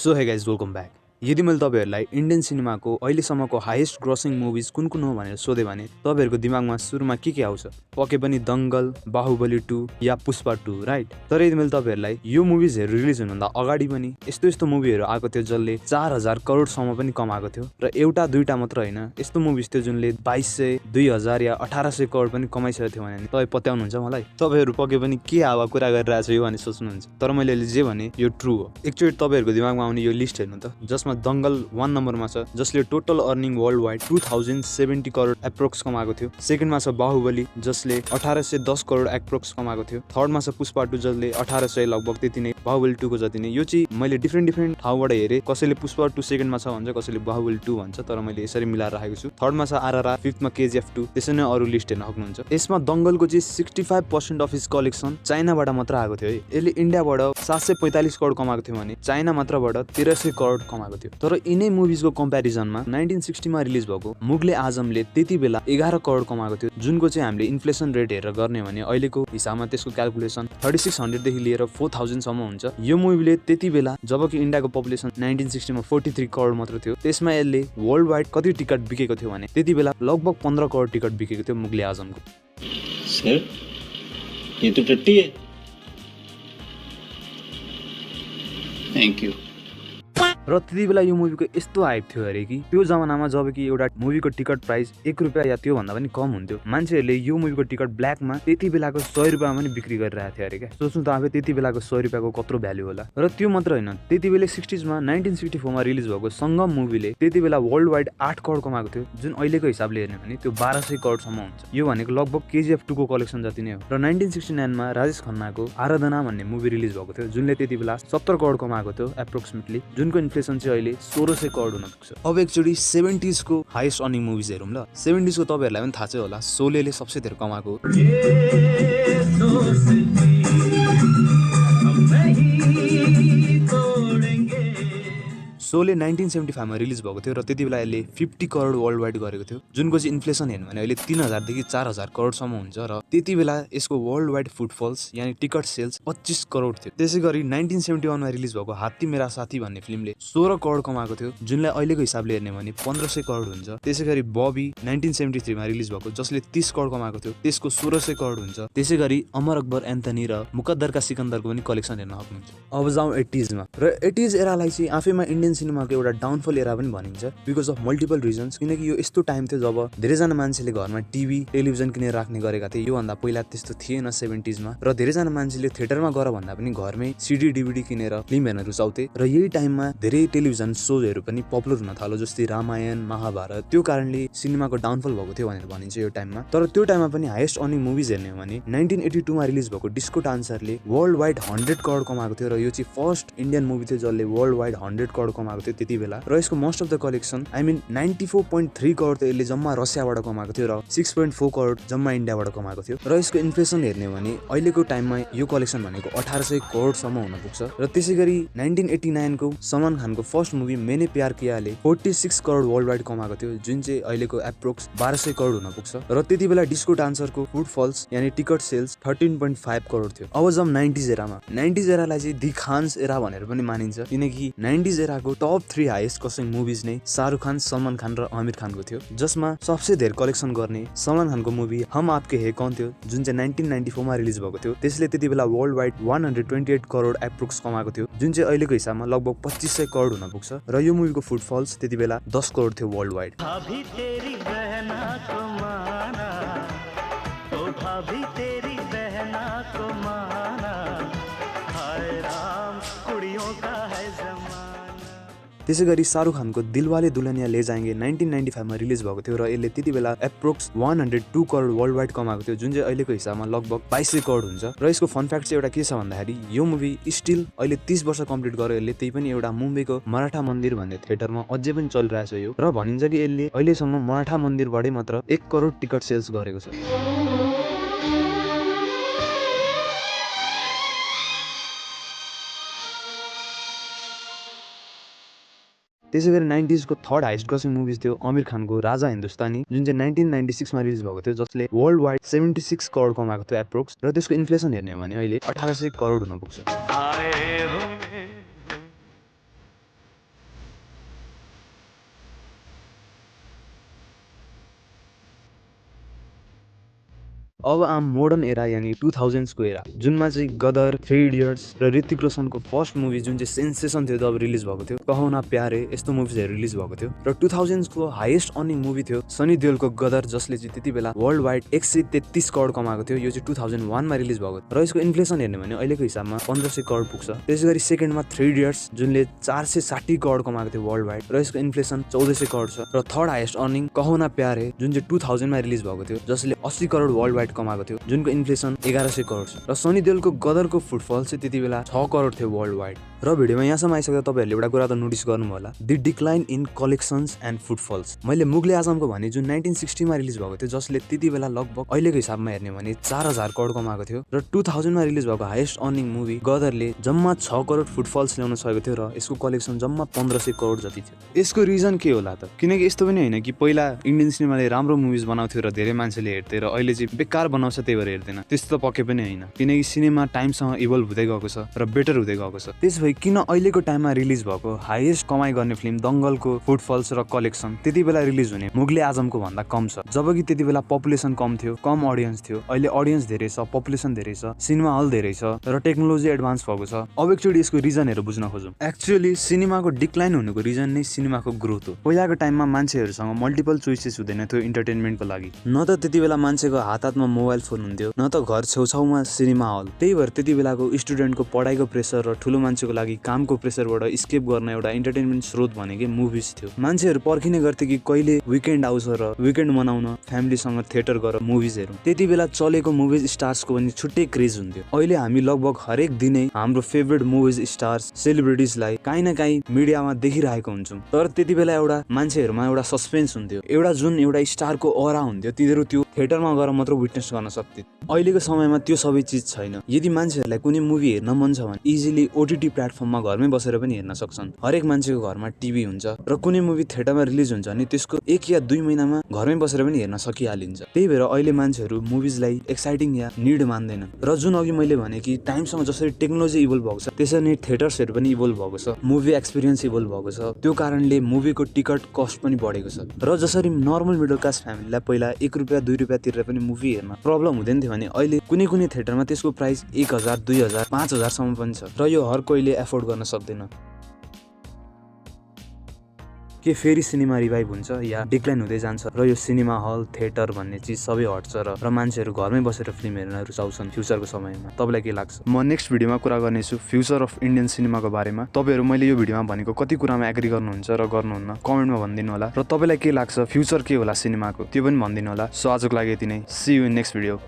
So hey guys welcome back. यदि मैले तपाईहरुलाई इन्डियन सिनेमाको अहिलेसम्मको हाईएस्ट ग्रसिङ मुभिज कुन कुन हो भनेर सोधे भने तपाईहरुको दिमागमा सुरुमा के आउँछ? पक्कै पनि दंगल, बाहुबली 2 या पुष्पा 2, राइट? तर यदि मैले तपाईहरुलाई यो मुभिजहरु रिलिज हुनुभन्दा अगाडि पनि यस्तो मुभीहरु आएको थियो जसले 4000 करोड सम्म पनि कमाएको थियो र एउटा दुईटा मात्र हैन, यस्तो मुभिज थियो जुनले 2200, 2000 या 1800 करोड पनि कमाइसकेको थियो भने तपाई पत्याउनुहुन्छ मलाई? तपाईहरु पक्कै पनि के हावा कुरा गरिरहेछ यो भने सोच्नुहुन्छ। तर मैले अहिले जे भने यो ट्रु हो। एकचोटी तपाईहरुको दिमागमा आउने यो लिस्ट हेर्नु त, जसमा दंगल 1 नम्बरमा छ जसले total earning world wide 2070 crore approx कमाएको थियो। सेकेन्डमा छ बाहुबली जसले 1810 करोड एप्रोक्स कमाएको थियो। थर्डमा छ पुष्पा 2 जसले 1800 लगभग त्यति नै, बाहुबली 2 को जति नै। यो चाहिँ मैले डिफरेन्ट ठाउँबाट हेरे, कसैले पुष्पा 2 सेकेन्डमा छ भन्छ, कसैले बाहुबली 2 भन्छ, तर मैले यसरी मिलाएर राखेको छु। थर्डमा छ आरआरआर, फिफ्थमा केजीएफ 2, त्यसै नै अरु लिस्ट हेर्न सक्नुहुन्छ। यसमा दंगलको चाहिँ 65% अफ इज कलेक्सन चाइनाबाट मात्र आएको थियो है। यसले इन्डियाबाट 745 करोड कमाएको थियो भने चाइना मात्रबाट 1300 करोड कमाएको थियो। तर यिनै मुभिजको कम्प्यारिजनमा 1960 मा रिलिज भएको मुगले आजमले त्यति बेला 11 करोड कमाएको थियो, जुनको चाहिँ हामीले इन्फ्लेसन रेट हेरेर गर्ने भने अहिलेको हिसाबमा त्यसको क्याल्कुलेसन 3600 देखि लिएर 4000 सम्म हुन्छ। यो मुभीले त्यति बेला जबकि इन्डियाको पपुलेसन 1960 मा 43 करोड मात्र थियो, त्यसमा यसले वर्ल्ड वाइड कति टिकट बिकेको थियो भने त्यति बेला लगभग 15 करोड टिकट बिकेको थियो मुगले आजमको। सर ये तो टट्टी है। Thank you. र त्यति बेला यो मुभीको यस्तो हाइप थियो अरे कि त्यो जमानामा जबकि एउटा मुभीको टिकट प्राइस 1 रुपैयाँ या त्यो भन्दा पनि कम हुन्थ्यो, मान्छेहरूले यो मुभीको टिकट ब्ल्याकमा त्यति बेलाको 100 रुपैयाँमा पनि बिक्री गरिरहेको थियो अरे क्या। सोच्नु त आफै त्यति बेलाको 100 रुपैयाँको कत्रो भ्यालु होला। र त्यो मात्र हैन, त्यति बेला 60s मा 1964 मा रिलिज भएको संगम मुभीले त्यति बेला वर्ल्ड वाइड 8 करोड कमाएको थियो, जुन अहिलेको हिसाबले हेर्ने भने त्यो 1200 करोड सम्म हुन्छ। यो भनेको लगभग केजीएफ 2 को कलेक्सन जति नै हो। र 1969 मा राजेश खन्नाको आराधना भन्ने मुभी रिलिज भएको थियो, जुनले त्यति बेला 70 करोड कमाएको थियो एप्रोक्सिमेटली, जुनको इन्फ्लेसन चाहिँ अहिले 1600 करोड हुन पुग्छ। अब एकचोटी 70s को हाईएस्ट अर्निङ मुभिज हेरौँ ल। 70s को तपाईहरुलाई पनि थाहा छ होला, शोलेले सबसे धेरै कमाएको। शोले 1975 मा रिलिज भएको थियो र त्यति बेला यसले 50 करोड वर्ल्ड वाइड गरेको थियो, जुनको चाहिँ इन्फ्लेसन हेर्नु भने अहिले 3000 देखि 4000 करोड सम्म हुन्छ। र त्यति बेला यसको वर्ल्ड वाइड फुटफल्स यानी टिकट सेल्स 25 करोड थियो। त्यसैगरी 1971 मा रिलिज भएको हात्ती मेरा साथी भन्ने फिल्मले 16 करोड कमाएको थियो, जुनलाई अहिलेको हिसाबले हेर्ने भने 1500 करोड हुन्छ। त्यसैगरी बबी 1973 मा रिलिज भएको जसले 30 करोड कमाएको थियो, त्यसको 1600 करोड हुन्छ। त्यसैगरी अमर अकबर एन्थनी र मुकद्दर का सिकन्दरको पनि कलेक्सन हेर्न सक्नुहुन्छ। अब जाउँ 80s मा। र 80s एरालाई चाहिँ आफैमा इन्डियन सिनेमाको एउटा डाउनफल एरा पनि भनिन्छ, बिकज अफ मल्टिपल रिजन्स। किनकि यो यस्तो टाइम थियो जब धेरैजना मान्छेले घरमा टिभी टेलिभिजन किनेर राख्ने गरेका थिए। योभन्दा पहिला त्यस्तो थिएन 70s मा। र धेरैजना मान्छेले थिएटरमा गएर भन्दा पनि घरमै सिडी डिभिडी किनेर फिल्म हेर्न रुचाउँथे। र यही टाइममा धेरै टेलिभिजन सोजहरू पनि पपुलर हुन थाल्यो, जस्तै रामायण, महाभारत। त्यो कारणले सिनेमाको डाउनफल भएको थियो भनेर भनिन्छ यो टाइममा। तर त्यो टाइममा पनि हाईएस्ट अर्निङ मुभिज हेर्ने हो भने 1982 मा रिलिज भएको डिस्को डान्सरले वर्ल्ड वाइड 100 करोड कमाएको थियो। र यो चाहिँ फर्स्ट इन्डियन मुभी थियो जसले वर्ल्ड वाइड 100 करोड कमाएको थियो त्यति बेला। र यसको most of the collection 94.3 crore त यसले जम्मा रसियाबाट कमाएको थियो र 6.4 करोड जम्मा इन्डियाबाट कमाएको थियो। र यसको इन्फ्लेसन हेर्ने भने अहिलेको टाइममा यो कलेक्सन भनेको 1800 करोड सम्म हुन पुग्छ। र त्यसैगरी 1989 को सलमान खानको फर्स्ट मुभी मैंने प्यार कियाले 46 करोड वर्ल्ड वाइड कमाएको थियो, जुन चाहिँ अहिलेको एप्रोक्स 1200 करोड हुन पुग्छ। र त्यति बेला डिस्को डान्सरको फुटफल्स यानी टिकट सेल्स 13.5 करोड थियो। अब जब 90s एरामा, 90s एरालाई चाहिँ दि खान्स एरा भनेर पनि मानिन्छ, किनकि 90s एराको top 3 highest grossing movies नै शाहरुख खान, सलमान खान र आमिर खानको थियो, जसमा सबसे धेरै कलेक्सन गर्ने सलमान खानको मुभी हम आपके है कौन थियो, जुन चाहिँ 1994 मा रिलिज भएको थियो। त्यसले त्यति बेला वर्ल्ड वाइड 128 करोड एप्रोक्स कमाएको थियो, जुन चाहिँ अहिलेको हिसाबमा लगभग 2500 करोड हुन पुग्छ। र यो मुभीको फुटफल्स त्यति बेला 10 करोड थियो वर्ल्ड वाइड। त्यसैगरी शाहरुख खानको दिलवाले दुल्हनिया ले जाएंगे 1995 मा रिलिज भएको थियो र यसले त्यति बेला एप्रोक्स 102 करोड वर्ल्ड वाइड कमाएको थियो, जुन चाहिँ अहिलेको हिसाबमा लगभग 2200 करोड हुन्छ। र यसको फन फ्याक्ट चाहिँ एउटा के छ भन्दाखेरि यो मुभी स्टिल अहिले 30 वर्ष कम्प्लिट गर्यो यसले, त्यही पनि एउटा मुम्बईको मराठा मन्दिर भन्ने थिएटरमा अझै पनि चलिरहेछ यो। र भनिन्छ कि यसले अहिलेसम्म मराठा मन्दिरबाटै मात्र 1 करोड टिकट सेल्स गरेको छ। त्यसैगरी 90s को थर्ड हाईएस्ट ग्रसिङ मुभिज थियो आमिर खानको राजा हिन्दुस्तानी, जुन चाहिँ 1996 मा रिलिज भएको थियो, जसले वर्ल्ड वाइड 76 करोड कमाएको थियो एप्रोक्स। र त्यसको इन्फ्लेसन हेर्ने हो भने अहिले 1800 करोड हुन पुग्छ। अब आम मोडर्न एरा यानि 2000s को एरा जुनमा चाहिँ गदर, थ्री इडियट्स र ऋतिक रोशनको फर्स्ट मुभी जुन चाहिँ सेन्सेसन थियो जब रिलिज भएको थियो, कहो न प्यारे, यस्तो मुभिजहरू रिलिज भएको थियो र 2000s को हाइएस्ट अर्निङ मुभी थियो सनी देओलको गदर, जसले चाहिँ त्यति बेला वर्ल्ड वाइड 133 करोड कमाएको थियो। यो चाहिँ 2001 मा रिलिज भएको र यसको इन्फ्लेसन हेर्ने भने अहिलेको हिसाबमा 1500 करोड पुग्छ। त्यसैगरी सेकेन्डमा थ्री इडियट्स जुनले 460 करोड कमाएको थियो वर्ल्ड वाइड र यसको इन्फ्लेसन 1400 करोड छ। र थर्ड हाइएस्ट अर्निङ कहो न प्यारे जुन चाहिँ 2000 मा रिलिज भएको थियो, जसले 80 करोड वर्ल्ड वाइड कमाएको थियो, जुनको इन्फ्लेसन 1100 करोड छ। र सनी देओलको गदरको फुटफल चाहिँ त्यति बेला 6 करोड थियो वर्ल्ड वाइड। र भिडियोमा यहाँसम्म आइसक्दा तपाईँहरूले एउटा कुरा त नोटिस गर्नु होला, the decline in collections and footfalls. मैले मुगले आजमको भने जुन 1960 मा रिलिज भएको थियो, जसले त्यति बेला लगभग अहिलेको हिसाबमा हेर्ने भने 4000 करोड कमाएको थियो र 2000 मा रिलिज भएको हाइएस्ट अर्निङ मुभी गदरले जम्मा 6 करोड फुटफल्स ल्याउन सकेको थियो र यसको कलेक्सन जम्मा 1500 करोड जति थियो। यसको रिजन के होला त? किनकि यस्तो पनि होइन कि पहिला इन्डियन सिनेमाले राम्रो मुभिज बनाउँथ्यो र धेरै मान्छेले हेर्थे र अहिले चाहिँ बेकार बनाउँछ त्यही भएर हेर्दैन, त्यस्तो त पक्कै पनि होइन। किनकि सिनेमा टाइमसँग इभल्भ हुँदै गएको छ र बेटर हुँदै गएको छ। त्यसभए किन अहिलेको टाइममा रिलिज भएको हाइएस्ट कमाइ गर्ने फिल्म दङ्गलको फुटफल्स र कलेक्सन त्यति बेला रिलिज हुने मुगले आजमको भन्दा कम छ? जबकि त्यति बेला पपुलेसन कम थियो, कम अडियन्स थियो। अहिले अडियन्स धेरै छ, पपुलेसन धेरै छ, सिनेमा हल धेरै छ र टेक्नोलोजी एडभान्स भएको छ। अब एकचोटि यसको रिजनहरू बुझ्न खोजौँ। एक्चुअली सिनेमाको डिक्लाइन हुनुको रिजन नै सिनेमाको ग्रोथ हो। पहिलाको टाइममा मान्छेहरूसँग मल्टिपल चोइसेस हुँदैन थियो इन्टरटेनमेन्टको लागि। न त त्यति बेला मान्छेको हातमा मोबाइल फोन हुन्थ्यो, न त घर छेउछाउमा सिनेमा हल। त्यही भएर त्यति बेलाको स्टुडेन्टको पढाइको प्रेसर र ठुलो मान्छेको लागि कामको प्रेसरबाट स्केप गर्न एउटा इन्टरटेनमेन्ट स्रोत भनेकै मुभिज थियो। मान्छेहरू पर्खिने गर्थे कि कहिले विकेन्ड आउँछ र विकेन्ड मनाउन फ्यामिलीसँग थिएटर गएर मुभिज हेरौँ। त्यति बेला चलेको मुभिज स्टार्सको पनि छुट्टै क्रेज हुन्थ्यो। अहिले हामी लगभग हरेक दिनै हाम्रो फेभरेट मुभिज स्टार्स, सेलिब्रिटिजलाई काहीँ न काहीँ मिडियामा देखिरहेको हुन्छौँ। तर त्यति बेला एउटा मान्छेहरूमा एउटा सस्पेन्स हुन्थ्यो, एउटा स्टारको अरा हुन्थ्यो, तिनीहरू त्यो थिएटरमा गएर मात्र विटनेस गर्न सक्थे। अहिलेको समयमा त्यो सबै चिज छैन। यदि मान्छेहरूलाई कुनै मुभी हेर्न मन छ भने इजिली ओटिटी प्लेटफर्ममा घरमै बसेर पनि हेर्न सक्छन्। हरेक मान्छेको घरमा टिभी हुन्छ र कुनै मुभी थिएटरमा रिलिज हुन्छ भने त्यसको 1 या 2 महिनामा घरमै बसेर पनि हेर्न सकिहालिन्छ। त्यही भएर अहिले मान्छेहरू मुभिजलाई एक्साइटिङ या निड मान्दैन। र जुन अघि मैले भने कि टाइमसँग जसरी टेक्नोलोजी इभल्भ भएको छ, त्यसरी नै थिएटर्सहरू पनि इभल्भ भएको छ, मुभी एक्सपिरियन्स इभल्भ भएको छ। त्यो कारणले मुभीको टिकट कस्ट पनि बढेको छ। र जसरी नर्मल मिडल क्लास फ्यामिलीलाई पहिला 1 रुपियाँ 2 रुपियाँ तिरेर पनि मुभी हेर्न प्रब्लम हुँदैन थियो भने अहिले कुनै कुनै थिएटरमा त्यसको प्राइस 1000, 2000, 5000 सम्म पनि छ र यो हर कोहीले एफोर्ड गर्न सक्दैन। के फेरि सिनेमा रिभाइभ हुन्छ या डिक्लाइन हुँदै जान्छ र यो सिनेमा हल, थिएटर भन्ने चिज सबै हट्छ र मान्छेहरू घरमै बसेर फिल्म हेर्न रुचाउँछन् फ्युचरको समयमा? तपाईँलाई के लाग्छ? म नेक्स्ट भिडियोमा कुरा गर्नेछु फ्युचर अफ इन्डियन सिनेमाको बारेमा। तपाईँहरू मैले यो भिडियोमा भनेको कति कुरामा एग्री गर्नुहुन्छ र गर्नुहुन्न कमेन्टमा भनिदिनु होला। र तपाईँलाई के लाग्छ फ्युचर के होला सिनेमाको त्यो पनि भनिदिनु होला। सो आजको लागि यति नै। See you in next video.